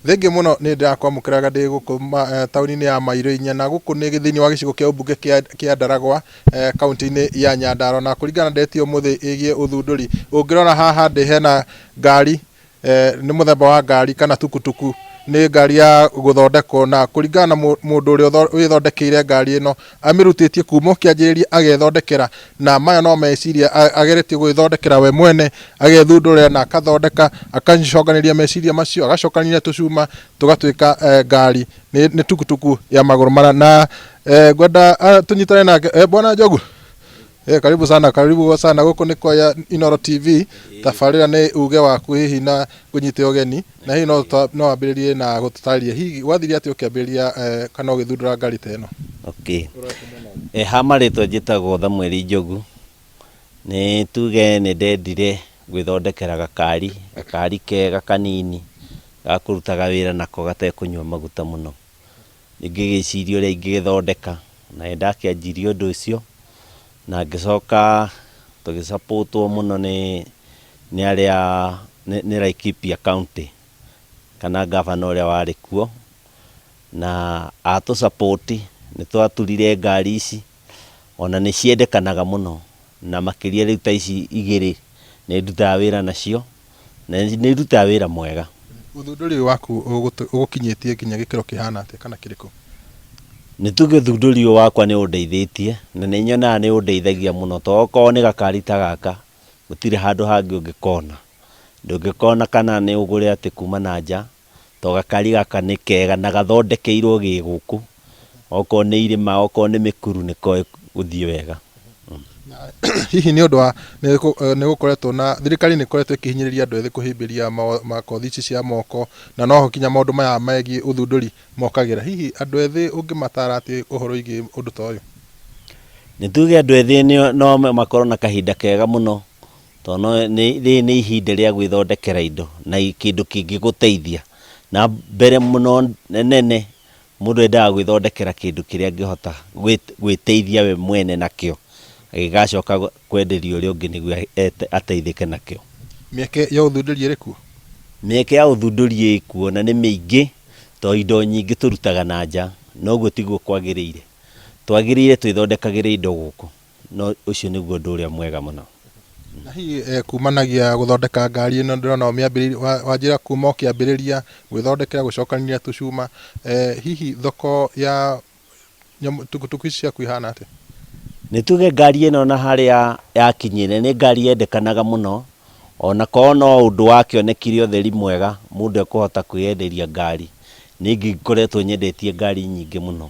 Thengiũ mũno nĩ ndĩrakwamũkĩraga ndĩ gũkũ taũni-inĩ ya Mairũ Inya na gũkũ nĩ thĩinĩ wa gĩcigo kĩa ũmbunge kĩa Ndaragwa kaũntĩ-inĩ ya Nyandarua na kũringana na ndeto ũmũthĩ ĩgiĩ ũthundũri ũngĩrora haha ndĩ hena ngari nĩ mũthemba wa ngari kana tukutuku nĩ ngari ya gũthondekwo na kũringana na mũndũ ũrĩa wĩthondekeire ngari ĩno amĩrutĩtie kuma o kĩanjĩrĩria agethondekera na maya no meciria ageretie gwĩthondekera we mwene agethundũrĩra na akathondeka akacokanĩria meciria macio agacokanĩria tũcuma tũgatuĩka ngari nĩ tukutuku ya magũrũ mana na ngwenda tũnyitane nake. Bwana Njogu, karibu sana, karibu sana gũkũ nĩ kwa Inooro TV. Tabarĩra nĩ uge waku hihi na ngũnyite ũgeni na hihi no wambĩrĩrie na gũtũtarĩria hihi gwathire atĩa ũkĩambĩrĩria kana ũgĩthundũra ngari ta ĩno? Okay. Ha marĩtwa njĩtagwo Thamueli Njogu. Nĩ tuge nĩ ndendire gwĩthondekera gakari, gakari kega kanini ga kũrutaga wĩra nako gatekũnyua maguta mũno. Ngĩgĩciria ũrĩa ingĩgĩthondeka, na nĩ ndakĩanjirie ũndũ ũcio, na ngĩcoka tũgĩ support wo mũno nĩ nĩ arĩa nĩ Laikipia County, kana ngabana ũrĩa warĩ kuo, na atũ support nĩ twaturire ngari ici, ona nĩ ciendekanaga mũno, na makĩria rĩu ta ici igĩrĩ nĩ ndutaga wĩra nacio. Na nĩ irutaga wĩra mwega. Ũthundũri ũyũ waku ũgũkinyĩtie nginya gĩkĩro kĩhana atĩa kana kĩrĩkũ? Nĩ tuge ũthundũri ũyũ wakwa nĩ ũndeithĩtie na nĩ nyonaga nĩ ũndeithagia mũno tondũ okorwo nĩ gakari ta gaka gũtirĩ handũ hangĩ ũngĩkona. Ndũngĩkona kana nĩ ũgũre atĩ kuma na nja tondũ gakari gaka nĩ kega na gathondekeirwo gĩ gũkũ. Okorwo nĩ irĩma, okorwo nĩ mĩkuru nĩ koĩ gũthiĩ wega. Hihi nĩ ũndũ wa nĩ gũkoretwo na thirikari nĩ ĩkoretwo ĩkĩhinyĩrĩria andũ ethĩ kũhĩmbĩria makothi ici cia moko na noho nginya maũndũ maya megiĩ ũthundũri mokagĩra. Hihi andũ ethĩ ũngĩmatara atĩa ũhoro wĩgiĩ ũndũ ta ũyũ? Nĩ tuge andũ ethĩ no makorwo na kahinda kega mũno tondũ rĩrĩ nĩ ihinda rĩa gwĩthondekera indo na kĩndũ kĩngĩgũteithia. Na mbere mũno nene Mũndũ endaga gwĩthondekera kĩndũ kĩrĩa angĩhota gwĩteithia we mwene nakĩo, agĩgacoka kwenderia ũrĩa ũngĩ nĩguo ateithĩke nakĩo. Mĩeke ya ũthundũri ĩrĩ kuo? Mĩeke ya ũthundũri ĩ kuo na nĩ mĩingĩ tondũ indo nyingĩ tũrutaga na nja na ũguo tiguo kwagĩrĩire. Twagĩrĩire twĩthondekagĩre indo gũkũ. No ũcio nĩguo ũndũ ũrĩa mwega mũno. Na hihi kumanagia gũthondeka ngari ĩno ndĩrona ũmĩambĩrĩirie, wanjĩra kuma ũkĩambĩrĩria gwĩthondekera gũcokanĩrĩria tũcuma, hihi thoko ya tukutuku ici ciaku ihana atĩa? Nĩ tuge ngari ĩno na harĩa yakinyire nĩ ngari yendekanaga mũno, ona korwo no ũndũ wakĩonekire ũtheri mwega mũndũ ekũhota kwĩyenderia ngari. Niĩ ngĩkoretwo nyendetie ngari nyingĩ mũno.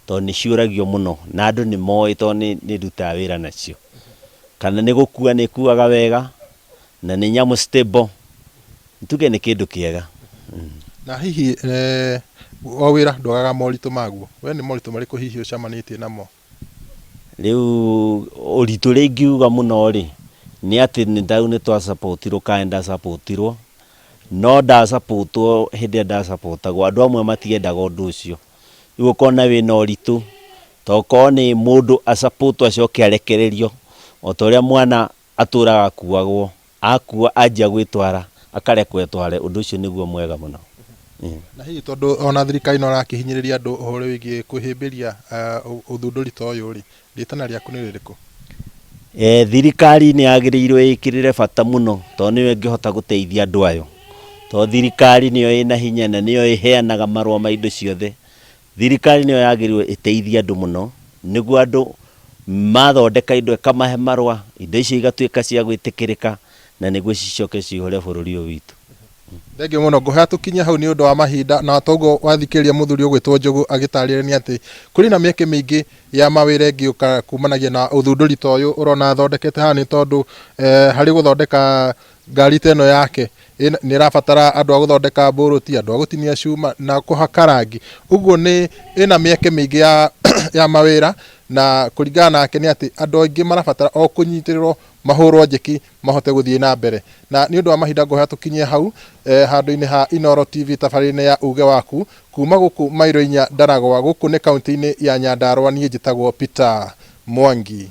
Tondũ nĩ ciũragio mũno na andũ nĩ moĩ tondũ nĩ ndutaga wĩra nacio. Kana nĩ gũkua nĩ ĩkuaga wega na nĩ nyamũ stable, tuge nĩ kĩndũ kĩega. Na hihi o wĩra ndwagaga moritũ maguo, we nĩ moritũ marĩkũ hihi ũcemanĩtie namo? Rĩu ũritũ ũrĩa ingiuga mũno rĩ, nĩ atĩ rĩu nĩ twa support irwo kana nĩ nda support irwo, no nda support wo hĩndĩ ĩrĩa nda support agwo andũ amwe matiendaga ũndũ ũcio. Rĩu ũkona wĩna ũritũ, to okorwo nĩ mũndũ a support wo acoke arekererio, o ta ũrĩa mwana atũraga akuagwo, akua anjia gwĩtwara, akarekwo etware, ũndũ ũcio nĩguo mwega mũno. Na hihi tondũ ona thirikari no ĩrakĩhinyĩrĩria andũ ũhoro wĩgiĩ kũhĩmbĩria ũthundũri ta ũyũ rĩ, rĩtana rĩaku nĩ rĩrĩkũ? Thirikari nĩ yagĩrĩirwo ĩkĩrĩre bata mũno tondũ nĩyo ĩngĩhota gũteithia andũ ayo. Tondũ thirikari nĩyo ĩna hinya na nĩyo ĩheanaga marũa ma indo ciothe. Thirikari nĩyo yagĩrĩirwo ĩteithie andũ mũno nĩguo andũ mathondeka indo ĩkamahe marũa, indo icio igatuĩka cia gwĩtĩkĩrĩka na nĩguo cicoke cihũre bũrũri ũyũ witũ. Thengiũ mũno ngũhoya tũkinye hau nĩ ũndũ wa mahinda na toguo wathikĩrĩria mũthuri ũgwĩtwo Njogu agĩtarĩria nĩ atĩ kũrĩ na mĩeke mĩingĩ ya mawĩra ĩngĩũka kumanagia na ũthundũri ta ũyũ ũrona athondekete haha nĩ tondũ harĩ gũthondeka ngari ta ĩno yake nĩ ĩrabatara andũ a gũthondeka mbũrũti, andũ a gũtinia cuma na kũhaka rangi. Ũguo nĩ ĩna mĩeke mĩingĩ ya mawĩra na kũringana nake nĩ atĩ andũ aingĩ marabatara o kũnyitĩrĩrwo mahũrwo njeki mahote gũthiĩ na mbere. Na nĩ ũndũ wa mahinda ngũhoya tũkinyie hau handũ-inĩ ha Inooro TV tabarĩra-inĩ ya Uge Waku kuma gũkũ mairo inya Ndaragwa gũkũ nĩ kaunti-inĩ ya Nyandarua niĩ njĩtagwo Peter Mwangi.